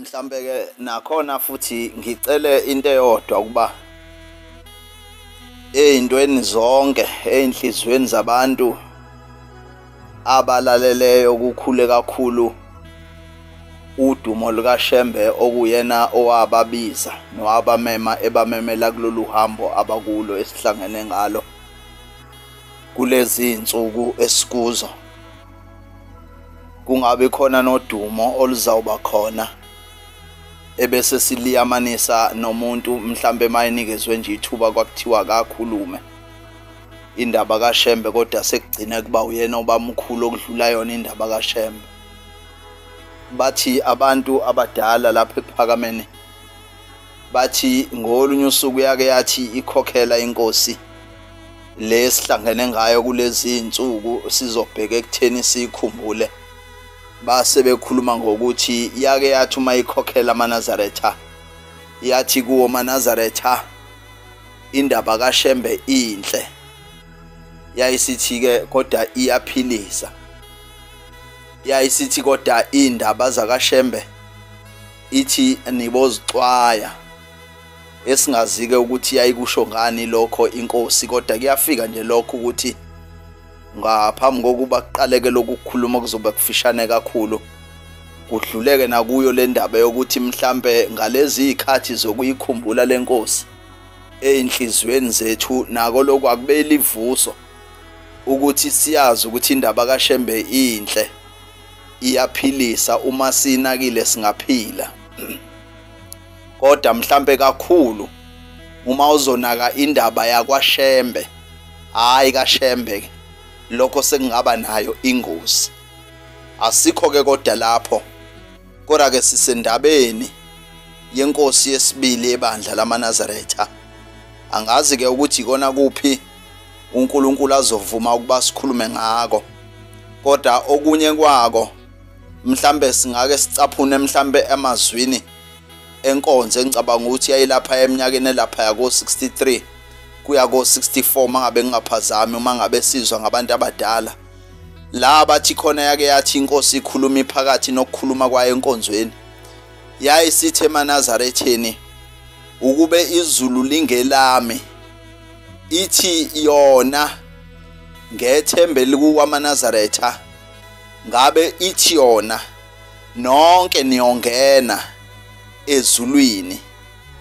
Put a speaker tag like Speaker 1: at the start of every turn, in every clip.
Speaker 1: Mhlambe ke nakhona futhi ngicele into eyodwa ukuba ey'ntweni zonke ey'nhliziyweni zabantu abalaleleyo kukhule kakhulu udumo lukaShembe okuyena owababiza nowabamema ebamemela kulolu hambo abakulo esihlangene ngalo kulezi insuku esikuzo. Kungabe khona nodumo oluzawuba khona ebese siliyamanisa nomuntu mhlambe mayinikezwe nje ithuba kwakuthiwa akakhulume indaba kaShembe, kodwa sekugcina kuba uyena obamkhulu okudlula yona indaba kaShembe. Bathi abantu abadala lapha ekuphakameni, bathi ngolunye usuku yake yathi ikhokhela inkosi lesihlangene ngayo kulezi insuku sizobheka ekutheni sikhumbule. Base bekhuluma ngokuthi yake yathi uma ikhokhela amaNazaretha, yathi kuwo maNazaretha indaba kaShembe inhle, yayisithi ke kodwa iyaphilisa, yayisithi kodwa indaba zakaShembe ithi nibozixwaya. Esingazike ukuthi yayikusho ngani lokho inkosi, kodwa kuyafika nje lokho ukuthi ngaphambi kokuba kuqaleke lokukhuluma kuzoba kufishane kakhulu, kudluleke nakuyo le ndaba yokuthi mhlambe ngalezi izikhathi zokuyikhumbula lenkosi eyinhliziyweni zethu nako lokhu akubeli ivuso ukuthi siyazi ukuthi indaba kaShembe inhle iyaphilisa, uma sinakile singaphila. Kodwa mhlambe kakhulu uma uzonaka indaba yakwaShembe, hayi kaShembe, lokho sekungaba nayo ingozi. Asikho ke kodwa lapho, kodwa ke sisendabeni yenkosi yesibili ebandla lamaNazaretha. Angazi ke ukuthi ikona kuphi uNkulunkulu azovuma ukuba sikhulume ngako, kodwa okunye kwako mhlambe singake sicaphune mhlambe emazwini enkonzo engicabanga ukuthi yayilapha eminyakeni elapha yako 63 kuya ko 64 mangabe ngingaphazami, uma ngabe sizwa ngabantu abadala la bathi khona yake yathi inkosi ikhuluma iphakathi nokukhuluma kwayo enkonzweni, yayisithi emaNazaretheni ukube izulu lingelami, ithi yona ngethembe likuwamaNazaretha ngabe ithi yona nonke niyongena ezulwini.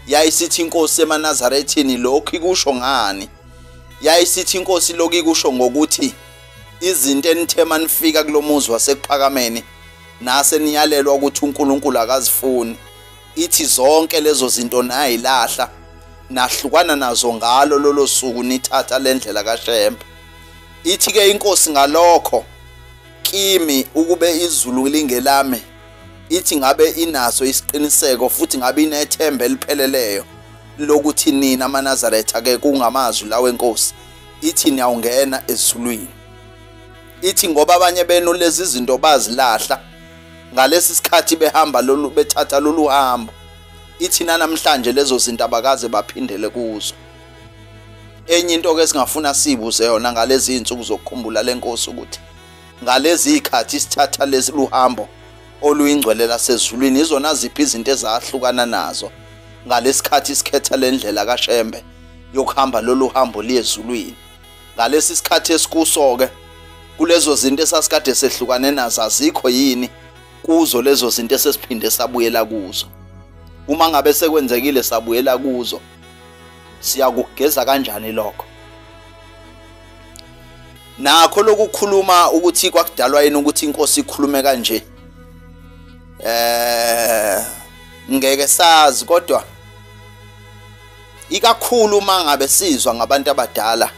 Speaker 1: Yayisithi inkosi emaNazarethini lokhu ikusho ngani? Yayisithi inkosi lokhu ikusho ngokuthi izinto enithema nifika kulomuzi wasekuphakameni nase niyalelwa ukuthi uNkulunkulu akazifuni, ithi zonke lezo zinto nayilahla nahlukana nazo ngalo lolo suku nithatha lendlela kaShembe. Ithi ke inkosi ngalokho kimi ukube izulu lingelami, ithi ngabe inaso isiqiniseko futhi ngabe inethemba elipheleleyo lokuthi nina amaNazaretha ke kungamazwi lawo enkosi, ithi niyawungena ezulwini. Ithi ngoba abanye benu lezi zinto bazilahla ngalesi sikhathi behamba lolu bethatha lolu hambo, ithi namhlanje lezo zinto abakaze baphindele kuzo. Enye into ke singafuna sibuze yona ngalezi insuku zokukhumbula lenkosi ukuthi ngalezi ikhathi sithatha lesi luhambo oluyingcwele lasezulwini, izona ziphi izinto ezahlukana nazo ngalesikhathi sikhetha lendlela kaShembe yokuhamba lolu hambo liyezulwini? Ngalesi sikhathi esikuso ke kulezo zinto esasikade sehlukane nazo azikho yini kuzo lezo zinto esesiphinde sabuyela kuzo? Uma ngabe sekwenzekile sabuyela kuzo, siyakugeza kanjani lokho? Nakho lokukhuluma ukuthi kwakudalwa yini ukuthi inkosi ikhulume kanje, ngeke sazi, kodwa ikakhulu uma ngabe sizwa ngabantu abadala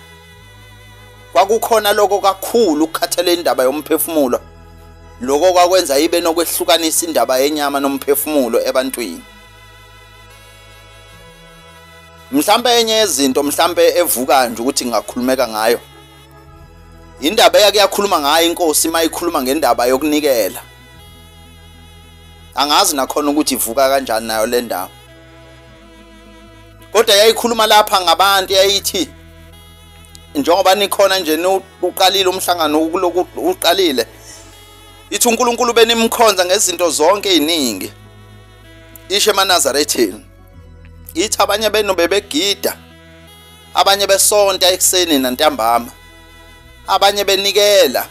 Speaker 1: kwakukhona lokho kakhulu ukukhathalela indaba yomphefumulo, lokho kwakwenza ibe nokwehlukanisa indaba yenyama nomphefumulo ebantwini. Mhlambe enye yezinto mhlambe evuka nje ukuthi ngingakhulumeka ngayo, indaba eyake yakhuluma ngayo inkosi mayikhuluma ngendaba yokunikela. Angazi nakhona ukuthi ivuka kanjani nayo le ndaba, kodwa yayikhuluma lapha ngabantu, yayithi njengoba nikhona nje uqalile umhlangano kuloku uqalile, ithi uNkulunkulu benimkhonza ngezinto zonke eziningi, Isho emaNazaretheni ithi abanye benu bebegida, abanye besonta ekuseni nantambama, abanye benikela.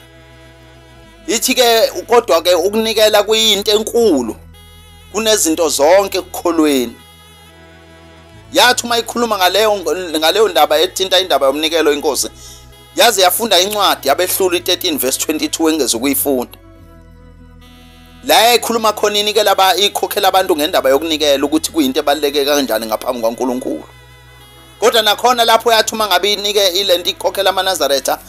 Speaker 1: Ithi ke kodwa ke ukunikela kuyinto enkulu kunezinto zonke ekukholweni. Yathi uma ikhuluma ngaleyo ndaba ethinta indaba yomnikelo inkosi, yaze yafunda incwadi yabehlula i-13 verse 22 engezukuyifunda. La ekhuluma khona inikela ikhokhela abantu ngendaba yokunikela ukuthi kuyinto ebaluleke kanjani ngaphambi kwaNkulunkulu. Kodwa nakhona lapho yathi uma ngabe inike ilento ikhokhela amaNazaretha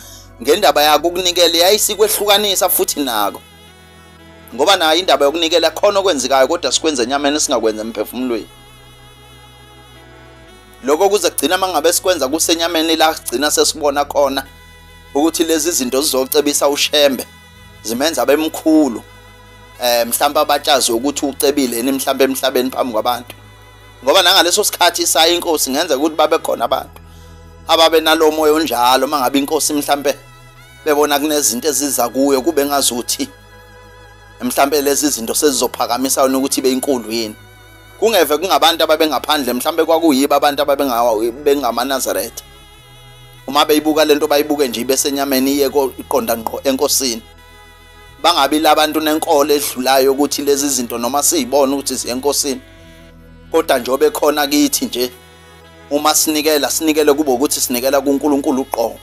Speaker 1: ngendaba yako ukunikela, yayisikwehlukanisa futhi nako, ngoba nayo indaba yokunikela khona okwenzekayo kodwa sikwenze enyameni singakwenza emphefumulweni. Lokho kuze kugcina mangabe sikwenza kusenyameni, la sigcina sesibona khona ukuthi lezi zinto zizocebisa uShembe, zimenza abemkhulu, mhlawumbe abatshazi ukuthi ucebile yini mhlawumbe emhlabeni phambi kwabantu. Ngoba nangaleso sikhathi sayi inkosi ngenza ukuthi babe khona abantu ababe nalo moya onjalo, mangabe inkosi mhlawumbe bebona kunezinto eziza kuyo kube ngazuthi mhlawumbe lezi zinto sezizophakamisa yona ukuthi ibe inkulu yini. Kungeve kungabantu ababengaphandle, mhlawumbe kwakuyibo abantu ababengamaNazaretha. Uma beyibuka lento bayibuke nje ibesenyameni iye iqonda ngqo enkosini. Bangabi labantu nenkolo edlulayo ukuthi lezi zinto noma siyibona ukuthi ziyenkosini, kodwa nje bekhona kithi nje uma sinikela sinikele kube ukuthi sinikela kuNkulunkulu uqobo.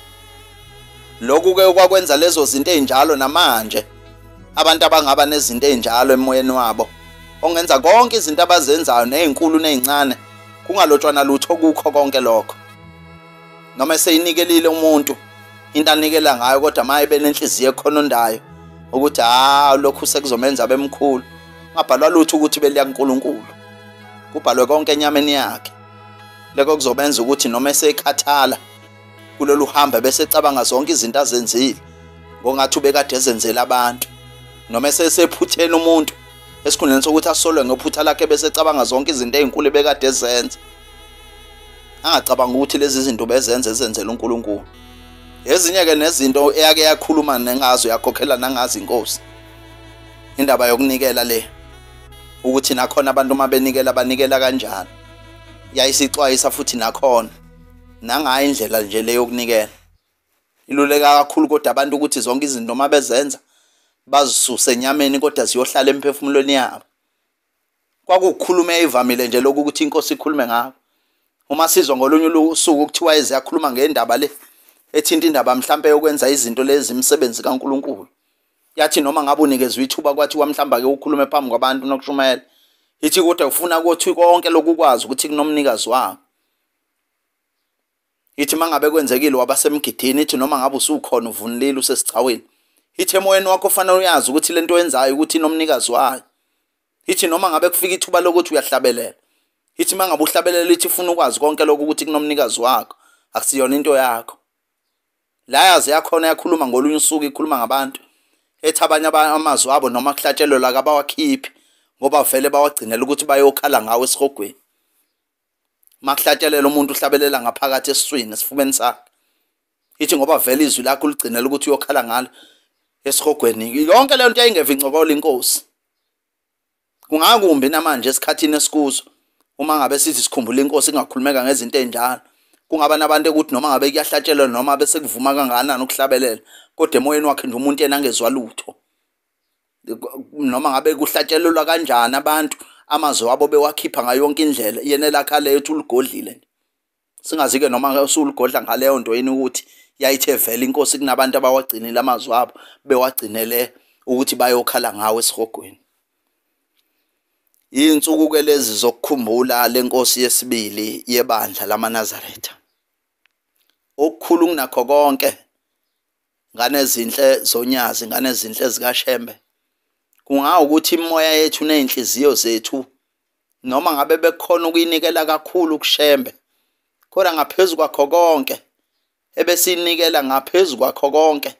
Speaker 1: Lokhu ke kwakwenza lezo zinto ezinjalo namanje abantu abangaba nezinto ezinjalo emoyeni wabo, ongenza konke izinto abazenzayo nezinkulu nezincane kungalotshwana lutho kukho konke lokho. Noma eseyinikelile umuntu into anikela ngayo, kodwa maye benenhliziyo ekhonondayo ukuthi ha lokhu sekuzomenza abemkhulu, ngabhalwa lutho ukuthi beliya kuNkulunkulu, kubhalwe konke enyameni yakhe. Lokho kuzobenza ukuthi noma esekhathala kulolu hambo bese ecabanga zonke izinto azenzile ngongathi ubekade ezenzela abantu, noma esesephutheni umuntu esikhundleni sokuthi asolwe ngephutha lakhe bese ecabanga zonke izinto ezinkulu bekade ezenza, angacabanga ukuthi lezi zinto bezenze ezenzela uNkulunkulu. Ezinye ke nezinto eyake yakhuluma nengazo yakhokhela nangazi inkosi, indaba yokunikela le, ukuthi nakhona abantu uma benikela banikela kanjani, yayisixwayisa futhi nakhona nangayo indlela nje le yokunikela. Iluleka kakhulu kodwa abantu ukuthi zonke izinto uma bezenza bazisuse enyameni kodwa ziyohlala emphefumulweni yabo. Kwakukhuluma eyivamile nje lokhu ukuthi inkosi ikhulume ngakho. Uma sizwa ngolunye usuku kuthiwa eziyakhuluma ngendaba le ethinta indaba mhlambe yokwenza izinto lezi imisebenzi kaNkulunkulu, yathi noma ngabe unikezwe ithuba kwathiwa mhlamba ke ukhulume phambi kwabantu nokushumayela, ithi kodwa ufuna ukuthi konke lokukwazi ukuthi kunomnikazi wakho. Ithi mangabe kwenzekile wabasemgidini, ithi noma ngabe usukhona uvunilile usesicaweni, ithi emoyeni wakho fanele uyazi ukuthi lento oyenzayo ukuthi inomnikazi wayo. Ithi noma ngabe kufika ithuba lokuthi uyahlabelela, ithi mangabe uhlabelela ithi ufuna ukwazi konke lokho ukuthi kunomnikazi wakho, akusiyona into yakho. La yazi yakhona yakhuluma ngolunye usuku ikhuluma ngabantu ethi abanye amazwi abo noma kuhlatshelwe la kabawakhiphi ngoba vele bawagcinela ukuthi bayokhala ngawo esihogweni. Makuhlatshelela umuntu uhlabelela ngaphakathi esiswini esifubeni sakhe, ithi ngoba vele izwi lakho uligcinela ukuthi uyokhala ngalo esihogweni. Yonke leyo nto yayingeva incokola inkosi. Kungakumbi namanje esikhathini esikuzo uma ngabe sithi sikhumbula inkosi ingakhulumeka ngezinto ezinjalo, kungaba nabantu ekuthi noma ngabe kuyahlatshelwa noma bese kuvuma kangakanani ukuhlabelela, kodwa emoyeni wakhe nje umuntu yena angezwa lutho. Noma ngabe kuhlatshelelwa kanjani abantu amazwi abo bewakhipha ngayo yonke indlela, yena elakha leyo uthi uligodlile. Singazi-ke noma usuligodla ngaleyo nto yini ukuthi yayithe vele inkosi kunabantu abawagcinile amazwi abo bewagcinele ukuthi bayokhala ngawo esihogweni. Insuku ke lezi zokukhumbula lenkosi yesibili yebandla lamaNazaretha. Okukhulu kunakho konke ngane ezinhle zonyazi, ngane ezinhle zikaShembe, kungawukuthi imoya yethu nezinhliziyo zethu noma ngabe bekhona ukuyinikela kakhulu kuShembe, kodwa ngaphezulu kwakho konke ebesinikela ngaphezulu kwakho konke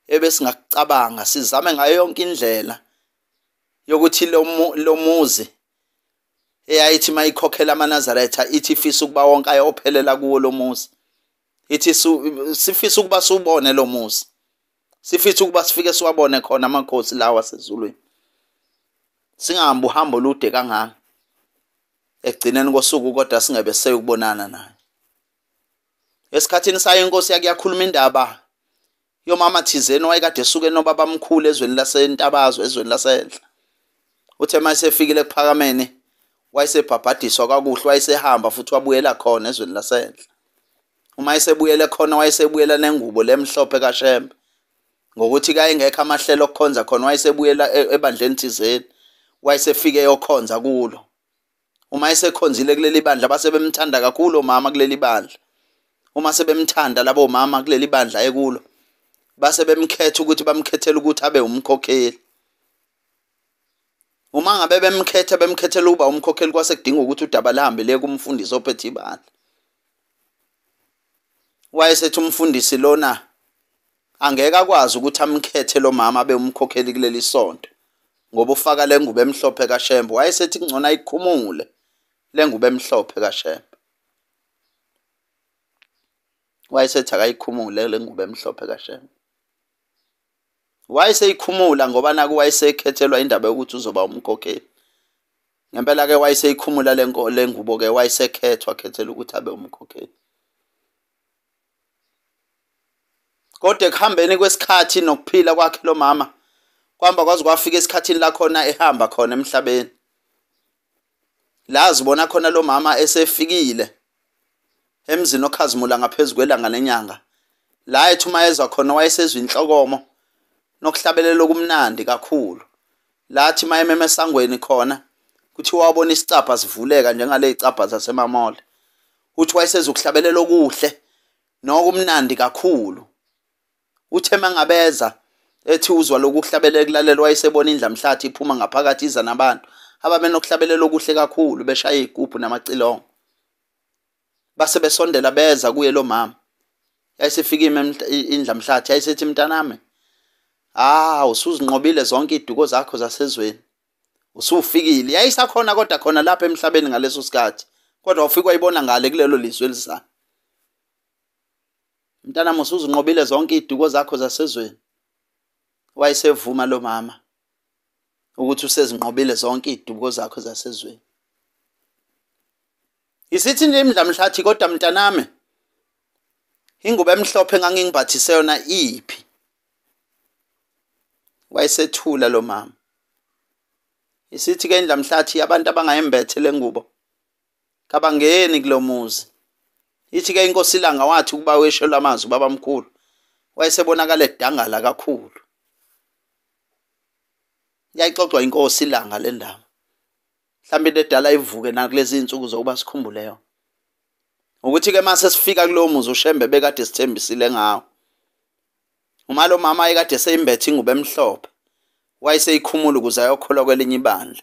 Speaker 1: ebesingakucabanga, sizame ngayo yonke indlela yokuthi lo muzi eyayithi mayikhokhela amaNazaretha ithi ifisa ukuba wonke ayophelela kuwo lo muzi, ithi sifisa ukuba siwubone lo muzi, sifisa ukuba sifike siwabone khona amakhosi lawa asezulwini. Singahambi uhambo olude kangaka. Ekugcineni kosuku kodwa singebe seyukubonana naye. Esikhathini sayo inkosi yake yakhuluma indaba yomama thizeni owayekade esuke nobabamkhulu ezweni laseNtabazwe, ezweni lasenhla. Uthe uma esefikile ekuphakameni wayesebhabhadiswa kakuhle, wayesehamba futhi wabuyela khona ezweni lasenhla. Uma esebuyele khona wayesebuyela nengubo lemhlophe kaShembe, ngokuthi kayengekho amahlelo okukhonza khona, wayesebuyela ebandleni thizeni, wayesefike eyokhonza kulo. Uma esekhonzile kuleli bandla base bemthanda kakhulu omama kuleli bandla. Uma sebemthanda labo mama kuleli bandla ekulo, base bemkhetha ukuthi bamkhethela ukuthi abe umkhokheli. Uma ngabe bemkhetha bemkhethela ukuba umkhokheli, kwase kudinga ukuthi udaba lihambe liye kumfundisi ophethe ibandla. Wayesethi umfundisi lona angeke akwazi ukuthi amkhethe lo mama abe umkhokheli kuleli sonto, ngoba ufaka le ngubo emhlophe kaShembe. Wayesethi kungcono ayikhumule le ngubo emhlophe kaShembe. Wayesethi akayikhumule le ngubo emhlophe kaShembe. Wayeseyikhumula ngoba naku wayesekhethelwa indaba yokuthi uzoba umkhokheli. Ngempela ke wayeseyikhumula le ngubo ke, wayesekhethwa khethela ukuthi abe umkhokheli. Kodwa ekuhambeni kwesikhathi nokuphila kwakhe lo mama, kwahamba kwaze kwafika esikhathini la khona ehamba khona emhlabeni. La azibona khona lo mama esefikile emzini okhazimula ngaphezu kwelanga nenyanga. La ethi uma ezwa khona wayesezwa inhlokomo nokuhlabelela okumnandi kakhulu. Lathi uma ememe esangweni khona kuthiwa wabona isicabha sivuleka njengale zicabha zasemamole. Uthi wayesezwa ukuhlabelela okuhle nokumnandi kakhulu. Uthe mangabeza ethi uzwa lokuhlabelela kulalela, wayesebona indlamhlathi iphuma ngaphakathi iza nabantu ababenokuhlabelela okuhle kakhulu, beshaya izigubhu namacilongo. Base besondela beza kuye lo mama. Yayisifika indlamhlathi, yayisethi mntanami, usuzinqobile zonke iziduko zakho zasezweni, usufikile. Yayisakhona kodwa khona lapha emhlabeni ngaleso sikhathi, kodwa ufika wayibona ngale kulelo lizwe elizayo. Mntanami, usuzinqobile zonke iziduko zakho zasezweni. Wayesevuma lo mama ukuthi usezinqobile zonke iziduko zakho zasezweni. Isithi nje imdlamhlathi, kodwa mntanami, ingubo emhlophe engangingibhathise yona iphi? Wayesethula lo mama. Isithi ke indlamhlathi, abantu abangayembethe le ngubo kabangeni kulomuzi. Ithi ke inkosi iLanga wathi ukuba weshelwa amazwi babamkhulu, wayesebonakala edangala kakhulu. Yayixoxwa inkosi iLanga le ndaba. Mhlawumbe into edala ivuke nakulezi insuku zokuba sikhumbule yona. Ukuthi ke mase sifika kulowo muzi uShembe bekade sithembisile ngawo. Uma lo mama ayekade seyimbethe ingubo emhlophe, wayeseyikhumula ukuze ayokholwa kwelinye ibandla.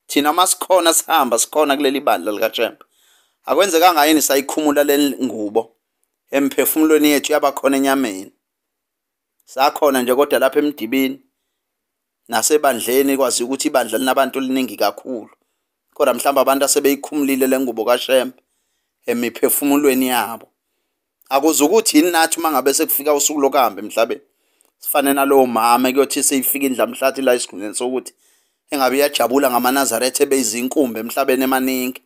Speaker 1: Thina uma sikhona sihamba sikhona kuleli bandla likaShembe. Akwenzekanga yini sayikhumula le ngubo emphefumulweni yethu yaba khona enyameni? Sakhona nje kodwa lapha emdibini nasebandleni, kwazi ukuthi ibandla linabantu eliningi kakhulu. Kodwa mhlawumbe abantu asebeyikhumulile le ngubo kaShembe emiphefumulweni yabo. Akuze ukuthi yini nathi uma ngabe sekufika usuku lokuhamba emhlabeni, sifane nalowo mama ekuyothi seyifika indlamhlathi la esikhundleni sokuthi engabe iyajabula ngamaNazaretha ebeyizinkumbi emhlabeni emaningi,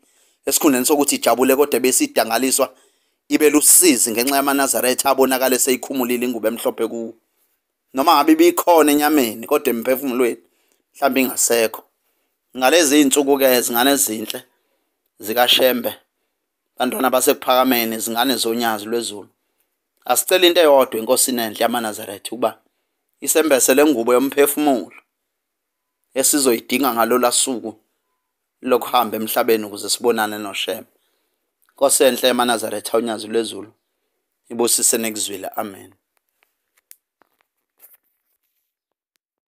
Speaker 1: esikhundleni sokuthi ijabule kodwa besidangaliswa ibe lusizi ngenxa yamaNazaretha abonakala seyikhumulile ingubo emhlophe kuwo. Noma ngabe ibikhona enyameni kodwa emphefumulweni mhlawumbe ingasekho. Ngalezi insuku ke zingane ezinhle zikaShembe, bantwana basekuphakameni, zingane zonyazi lwezulu, asicela into eyodwa enkosini enhle yamaNazaretha, ukuba isembese lengubo yomphefumulo esizoyidinga ngalola suku lokuhamba emhlabeni ukuze sibonane noShembe. Nkosi enhle yamaNazaretha, unyazi lwezulu, ibusise nekuzwile. Amen.